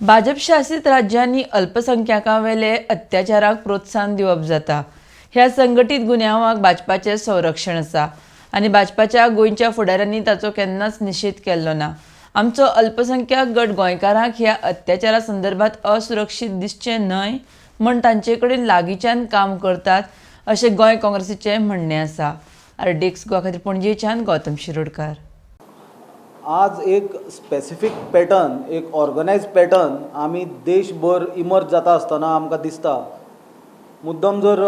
भाजप शासित राज्यांनी अल्पसंख्याकांवेले अत्याचाराक प्रोत्साहन दिवप जाता. ह्या संघटीत गुन्यांवाक भाजपाचें संरक्षण आसा आनी भाजपाच्या गोंयच्या फुडाऱ्यांनी ताचो केन्नाच निशेध केल्लो ना. आमचो अल्पसंख्याक गट गोंयकारांक ह्या अत्याचारा संदर्भात असुरक्षीत दिसचें न्हय म्हण तांचे कडेन लागींच्यान काम करतात, अशें गोंय काँग्रेसीचें म्हणणें आसा. आरडीएक्स गोवा खातीर पणजेच्यान गौतम शिरोडकार. आज एक स्पेसिफीक पॅटर्न, एक ऑर्गनायज पॅटर्न आमी देशभर इमर्ज जाता आसतना आमकां दिसता. मुद्दम जर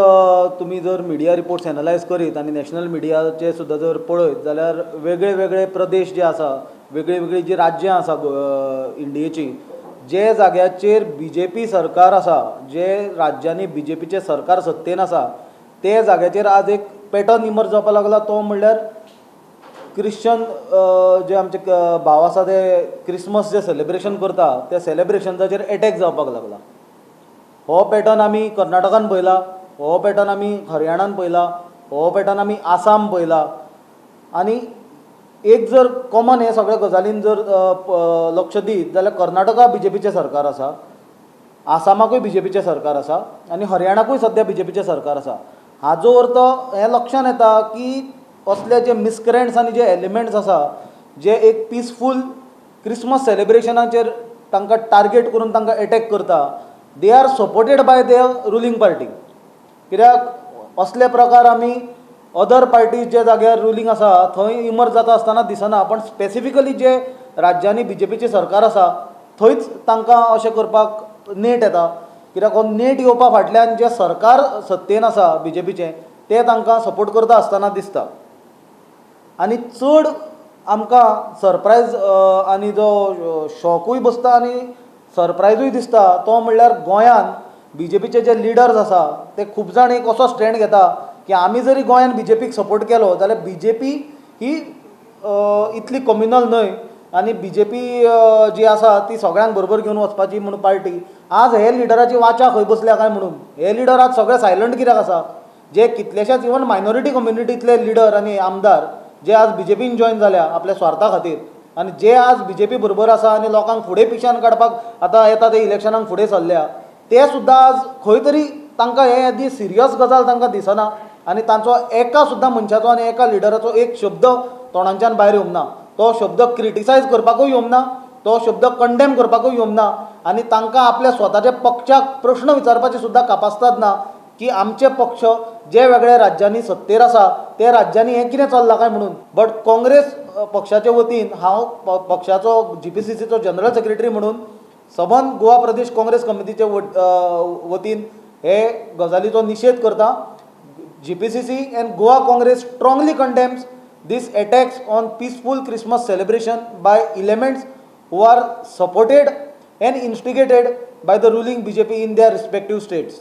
तुमी जर मिडिया रिपोर्ट्स एनलायज करीत आनी नॅशनल मिडियाचे सुद्दां जर पळयत जाल्यार वेगळे वेगळे प्रदेश जे आसा, वेगळी वेगळी जी राज्यां आसा इंडियेची, जे जाग्याचेर बीजेपी सरकार आसा, जे राज्यांनी बीजेपीचें सरकार सत्तेन आसा, ते जाग्याचेर आज एक पॅटर्न इमर्ज जावपाक लागला. तो म्हणल्यार क्रिश्चन जे आमचे भाव आसा, ते क्रिसमस जे सेलिब्रेशन करता, त्या सेलिब्रेशनाचेर एटॅक जावपाक लागला. हो पॅटर्न आमी कर्नाटकान पळयला, हो पॅटर्न आमी हरयाणान पळयला, हो पॅटर्न आमी आसाम पळयला. आनी एक जर कॉमन हे सगळ्या गजालीन जर लक्ष दीत जाल्यार कर्नाटका बीजेपीचें सरकार आसा, आसामाकूय बीजेपीचें सरकार आसा आनी हरयाणाकूय सद्या बीजेपीचें सरकार आसा. हाजो अर्थ हें लक्षान येता की असले जे मिसक्रेंट्स आनी जे एलिमेंट्स आसा, जे एक पिसफूल क्रिसमस सेलिब्रेशनाचेर तांकां टार्गेट करून तांकां एटॅक करता, they are supported by the ruling party. कित्याक असले प्रकार आमी अदर पार्टीज जे जाग्यार रुलींग आसा थंय इमर्ज जाता आसतना दिसना, पण स्पेसिफिकली जे राज्यांनी बीजेपीचें सरकार आसा थंयच तांकां अशें करपाक नेट येता. कित्याक हो नेट येवपा फाटल्यान जें सरकार सत्तेन आसा बीजेपीचें, तें तांकां सपोर्ट करता आसतना दिसता. आनी चड आमकां सरप्रायज आनी जो शॉकूय बसता आनी सरप्रायजूय दिसता, तो म्हणल्यार गोंयान बीजेपीचे जे लिडर्स आसा ते खूब जाण एक असो स्टँड घेता की आमी जरी गोंयान बीजेपीक सपोर्ट केलो जाल्यार बीजेपी ही इतली कम्युनल न्हय आनी बीजेपी जी आसा ती सगळ्यांक बरोबर घेवन वचपाची म्हूण पार्टी. आज हे लिडराची वाचा खंय बसल्या काय म्हणून? हे लिडर आज सगळे सायलंट कित्याक आसा? जे कितलेशेच इवन मायनॉरिटी कम्युनिटींतले लिडर आनी आमदार जे आज बीजेपीन जॉयन जाल्या आपल्या स्वार्था खातीर आनी जे आज बीजेपी बरोबर आसा आनी लोकांक फुडें पिशान काडपाक आतां येता ते इलेक्शनाक फुडें सरल्या, ते सुद्दां आज खंय तरी तांकां हे दी सिरियस गजाल तांकां दिसना आनी तांचो एका सुद्दां मनशाचो आनी एका लिडराचो एक शब्द तोंडांच्यान भायर येवंक ना. तो शब्द क्रिटिसायज करपाकूय येवंक ना, तो शब्द कंडेम करपाकूय येवंक ना आनी तांकां आपल्या स्वताच्या पक्षाक प्रश्न विचारपाची सुद्दां कापास्ताद ना की आमचे पक्ष जे वेगळ्या राज्यांनी सत्तेर आसा ते राज्यांनी हें कितें चल्लां काय म्हणून. बट काँग्रेस पक्षाचे वतीन हांव पक्षाचो जीपीसीसीचो जनरल सेक्रेटरी म्हणून सबंद गोवा प्रदेश काँग्रेस कमिटीचे वतीन हे गजालीचो निशेध करता. GPCC and Goa Congress strongly condemns these attacks on peaceful Christmas celebration by elements who are supported and instigated by the ruling BJP in their respective states.